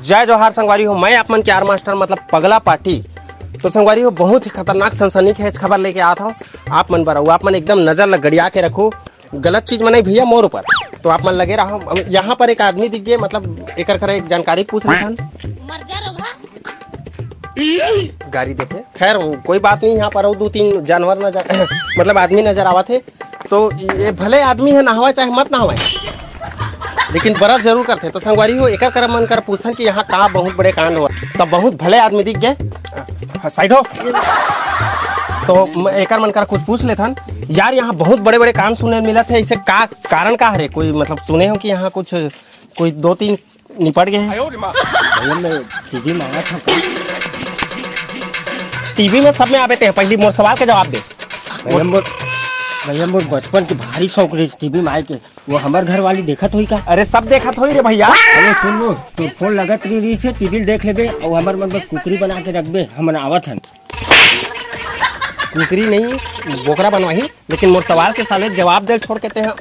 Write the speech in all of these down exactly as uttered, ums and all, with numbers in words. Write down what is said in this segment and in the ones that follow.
जय जोहार संगवारी हो, मैं आप मन के आर मास्टर मतलब पगला पार्टी। तो संगवारी हो, बहुत ही खतरनाक सनसनीखेज खबर लेके आत हूँ आप मन बर। अउ आप मन एकदम नजर ल गड़िया के रखो, गलत चीज में नहीं भैया, मोर ऊपर। तो आप मन लगे रहो। अब यहाँ पर एक आदमी दिख गए, मतलब एकर करे एक जानकारी पूछ लेथन। मर जा रघुआ। गाड़ी देखे, खैर वो कोई बात नहीं। यहाँ पर अउ दो तीन जानवर नजर मतलब आदमी नजर आवत हे। तो ये भले आदमी है, नहावे चाहे मत नहावे, लेकिन ब्रश जरूर करथे। तो संगवारी हो, एकर कर मन कर पूछन कि यहाँ का बहुत बड़े कांड हुआ। तो बहुत भले आदमी दिख गए। हाँ, साइड हो। तो म-, एकर मन कर कुछ पूछ लेथन यार, यहाँ बहुत बड़े बड़े कांड सुने मिलत है, इसे का कारण का हरे? कोई मतलब सुने हो कि यहाँ कुछ कोई दो तीन निपट गए हैं? भैया, मैं टीवी में आया था। टीवी में सब में आवे ते हैं, पहली मोर सवाल के जवाब दे। भैया, मोर, भैया, मोर बचपन के भारी शौक रहिस टीवी में आए के। वो हमर घर वाली देखत होई का? अरे, सब देखत होई रे भैया। अरे, सुन लो, तो फोन लगत रही, रही से टीवी देख लेबे, और हमर मन बर कुकरी बना के रखबे, हमन आवत हन। कुकरी नहीं, बोकरा बनवाही। लेकिन मोर सवाल के साले जवाब दे छोड़ के ते ह,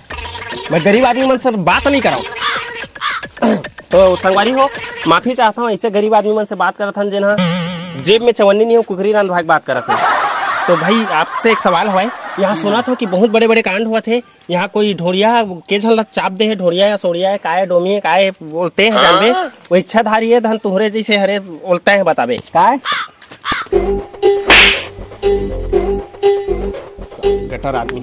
मैं गरीब आदमी मन से बात नहीं कराऊं। तो संगवारी हो, माफी चाहता हूँ, ऐसे गरीब आदमी मन से बात करत हन, जेन ह जेब में चवन्नी नहीं हो, कुकरी रांधवा के बात करत है। तो भाई, आपसे एक सवाल हवय, यहाँ सुनत हो कि बहुत बड़े बड़े कांड हुआ थे, यहाँ कोई ढोरिया के झन ला चाप दे है, ढोरिया या सोड़िया है, काय डोमी है, काय बोलते हैं जानबे, वो इच्छाधारी है, धन तुहरे जैसे हरे बोलते हैं, बताबे काय? गटर आदमी।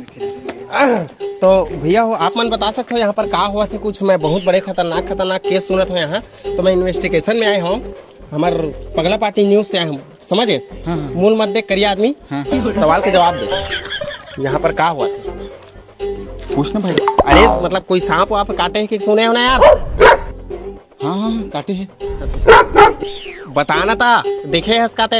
तो भैया हो, आप मन बता सकते हो यहाँ पर का हुआ थे कुछ? मैं बहुत बड़े खतरनाक खतरनाक केस सुनत हूँ यहाँ, तो मैं इन्वेस्टिगेशन में आए हूँ, हमार पगला पार्टी न्यूज से आए हूँ, समझे? हाँ, हाँ। मूल मत देख करिया आदमी, हाँ। सवाल के जवाब दे, यहाँ पर का हुआ थे? पूछ ना भाई। अरे मतलब कोई सांप वाप काटे है कि सुने हो ना यार? हाँ, हाँ, काटे है। बता ना ता, देखे हस काटे?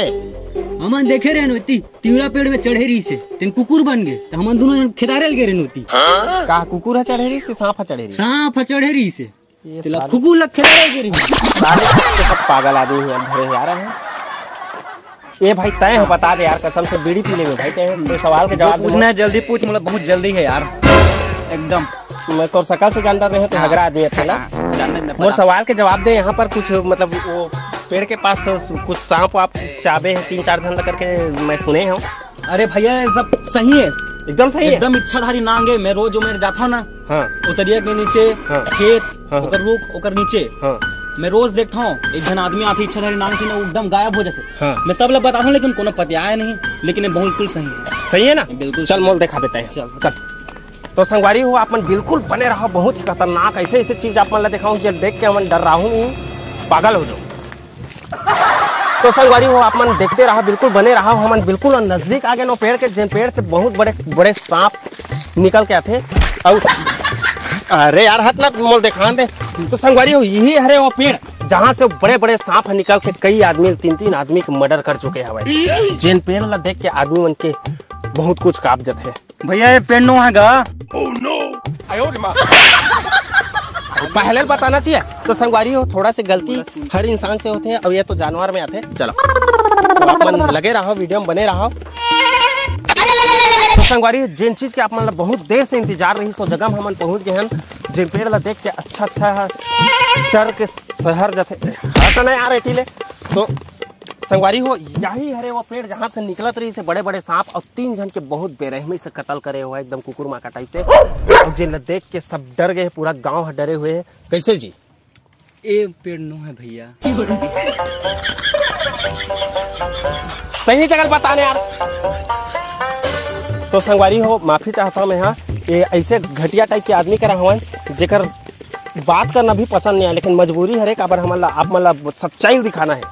हमन देखे रहे नोती, तिवरा पेड़ में चढ़े रही से, तेन कुकुर बन गए, तो हमन दोनों जन खेदारे लगे रहे नोती। का कुकुर ह चढ़े रही कि सांप ह चढ़े रही? सांप ह चढ़े रही से। ये तेला साले कुकुर लग खेदारे लगे रही। साले तो सब पागल आदमी हैं, भरे जा रहे हैं। ए भाई, तय हो, बता दे यार, कसम से बीड़ी पी लेबे भाई, तय हो, तो सवाल के जो जवाब दे। पूछना है जल्दी पूछ, मतलब बहुत जल्दी है यार, एकदम। मैं तोर शकल से जानता नहीं हूँ, तो हाँ। हगरा आदमी है ना। हाँ, जानने में मोर पता। सवाल के जवाब दे, यहाँ पर कुछ मतलब वो पेड़ के पास कुछ सांप वाप चाबे है, तीन चार झन करके मैं सुने हूँ। अरे भैया, ये सब सही है। एकदम सही है? एकदम इच्छाधारी नांग है, मैं रोज उमेर जाता हूँ ना, हाँ। उतरिया के नीचे, हाँ। खेत, हाँ, हाँ। ओकर रुख, ओकर नीचे। हाँ। मैं रोज देखता हूँ, एक झन आदमी आके इच्छाधारी नांग से ना एकदम गायब हो जाते। हाँ। मैं सब लोग बताता हूँ, लेकिन कोनो पतियाए नहीं, लेकिन ये बिल्कुल सही है। सही है ना? बिल्कुल चल, सही। मोल देखा बेटा है। चल। चल। तो संगवारी हो, आप मन बिल्कुल बने रहो, बहुत ही खतरनाक ऐसे ऐसे चीज आप मन ला दिखाऊं, जे देख के हमन डर राहू नहीं, पागल हो जाओ। तो संगवारी हो, आप मन देखते रहा, बिल्कुल बने रहा। हमन बिल्कुल नजदीक आ गए नो पेड़ के, जेन पेड़ से बहुत बड़े बड़े सांप निकल के आथे। अउ अरे यार, हट ना, मोल देखान दे। तो संगवारी हो, यही हरे वो पेड़, जहाँ से बड़े बड़े सांप निकल के कई आदमी, तीन तीन आदमी के मर्डर कर चुके हवे। जेन पेड़ ला देख के आदमी मन के बहुत कुछ काप जथे। भैया, ये पेड़ नो है गा। पहले बताना चाहिए। तो संगवारी हो, थोड़ा से गलती हर इंसान से होते हैं, और ये तो जानवर में आते हैं। चलो, तो आप मन लगे रहो, वीडियो में बने रहो। तो संगवारी, जिन चीज के आप मन ला बहुत देर से इंतजार रही, सो जगह में हमन पहुंच गए हैं, जिन पेड़ ला देख के अच्छा अच्छा है, डर के शहर जाते। हट ना यार, एती ले। तो संगवारी हो, यही हरे वो पेड़, जहाँ से निकलत रही से बड़े बड़े सांप, और तीन झन के बहुत बेरहमी से कत्ल करे हुआ है, एकदम कुकुर माका टाइप से। और जिन ला देख के सब डर गए, पूरा गांव है डरे हुए है। कैसे जी? ए पेड़ नो है भैया। सही जगह बताने यार। तो संगवारी हो, माफी चाहता हूँ मैं, हाँ, ये ऐसे घटिया टाइप के आदमी करा हवन, जेकर बात करना भी पसंद नहीं आए, लेकिन मजबूरी हरे, काबर हमन ला, आप मन ला सच्चाई दिखाना है।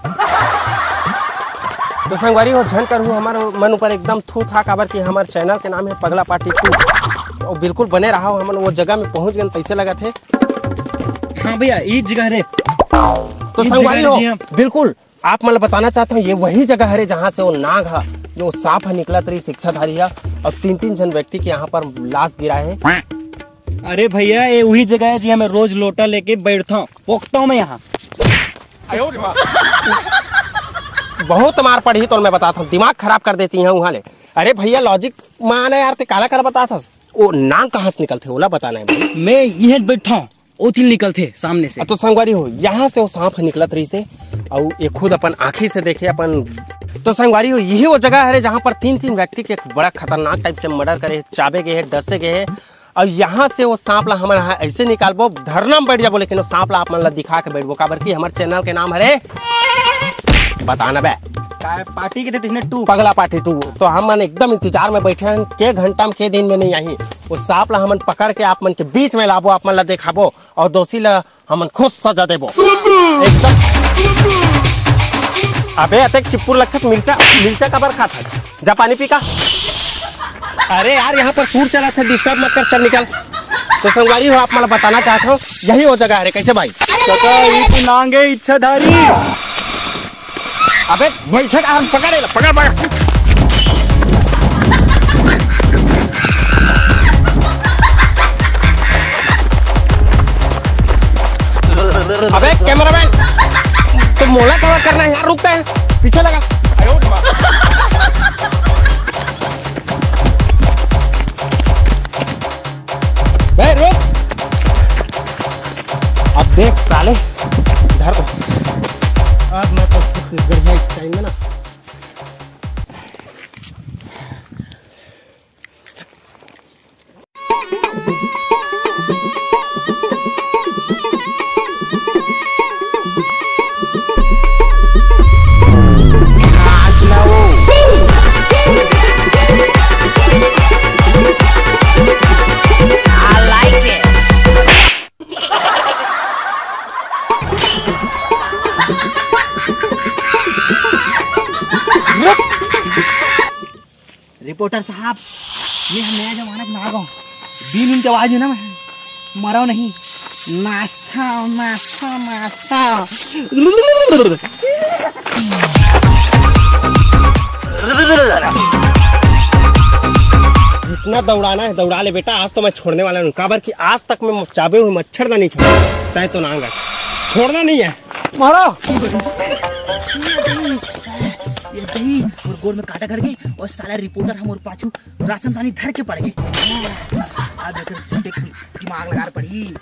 तो संगवारी हो, झन करहू हमर मन ऊपर एकदम थू था, काबर कि हमर चैनल के नाम है पगला पार्टी टू। और बिल्कुल बने रहा, हमन वो जगह में पहुंच गए, तैसे लगा थे। हाँ भैया, ई जगह रे। तो ई संगवारी जगह हो, जी, हाँ। बिल्कुल आप मन ला बताना चाहता हूँ, ये वही जगह हरे, जहाँ से वो नाग हा, जो सांप हा निकलत रही, शिक्षाधारी हा, और तीन तीन झन व्यक्ति के यहाँ पर लाश गिरा है। अरे भैया, ये वही जगह है जी, मैं रोज लोटा लेके बैठता हूँ, पोखता हूँ मैं यहाँ। बहुत मार पड़ी तो मैं बताता हूँ, दिमाग खराब कर देती है वहाँ ले। अरे भैया, लॉजिक मान है यार, ते काला काला बता था। वो नाग कहाँ से निकलते, ओला बताना है भाई। मैं यहीं बैठा हूँ। ओती ले निकलथे सामने से। तो संगवारी हो, यहाँ से वो सांप ह निकलत रहिसे, अउ ये खुद अपन आँखी से देखे अपन। तो संगवारी हो, यही वो जगह हरे, जहाँ पर तीन, तीन व्यक्ति के एक बड़ा खतरनाक type से murder करे, चाबे गए हे, डसे गए हे। अउ यहाँ से वो सांप ला हमन ह ऐसे निकालबो, धरना में बैठ जाबो, लेकिन वो सांप ला आप मन ला दिखा के बैठबो, काबर कि हमर channel के नाम हरे बता ना बे। काय party के दे तिसने टू? पगला party टू। तो हमन एकदम इंतजार में बैठे हन, के घंटा में, के दिन में नहीं आही। वो सांप ला हमन पकड़ के आप मन के बीच में लाबो, आप मन ला देखाबो, अउ दोषी ला हमन खुद सजा देबो। एकदम। अबे अतेक चिप्पुर लगथस, मिर्चा, मिर्चा काबर खात हस? जा पानी पी का। अरे यार, यहाँ पर shoot चलत हे, disturb मत कर, चल निकल। तो संगवारी हो, आप मन ला बताना चाहत हँव, यही वो जगह हरे। कैसे भाई? कका, ई तो नांगे इच्छाधारी। अबे बैठक आर पकड़ ले, पकड़, पकड़। अबे cameraman, तो मोला cover करना है यार, रुकता है, पीछे लगा। बे रुक। अब देख साले, धर को। आज मैं तो छत्तीसगढ़िया style में ना। Reporter साहब, ये हम नया जमाना के नाग हँव। बीन उन के आवाज में ना मैं मरव नहीं, नाचथँव, नाचथँव, नाचथँव। जितना दौड़ाना है दौड़ा ले बेटा, आज तो मैं छोड़ने वाला नहीं हूँ, काबर कि आज तक मैं चाबे हुए मच्छरदानी छोड़ा, तय तो नांग है, छोड़ना नहीं है। मारो। ये दही और गोड़ में कांटा गड़ गे अउ साला reporter हमर पाछू राशन पानी धर के पड़ गे। अब एकर सुटे कोई दिमाग लगा पड़ी।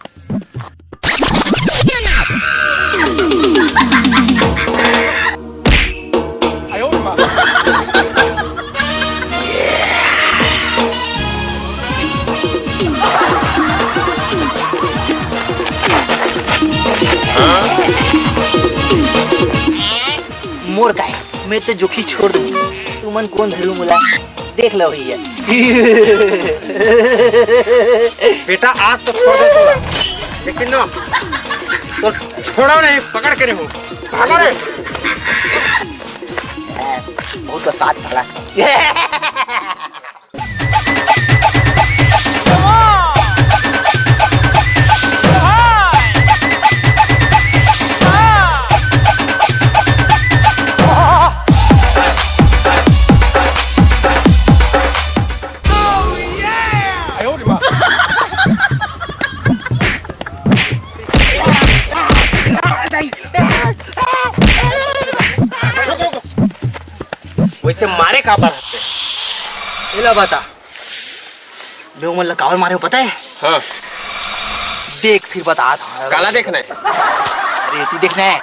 मोर गाय, मैं तो जोखी छोड़ दूँ। तुमन कोन धरू मोला, देख लो भैया। बेटा, आज तो छोड़ दे तोला, लेकिन ना, तो छोड़ा नहीं, पकड़ के रहो, भागो रे। बहुत का साथ साला। वैसे मारे का बार हते? एला बता। मैं ओमन ला काबर मारे हो पता है? हाँ। देख फिर बता था। काला देखना है? अरे तू देखना है।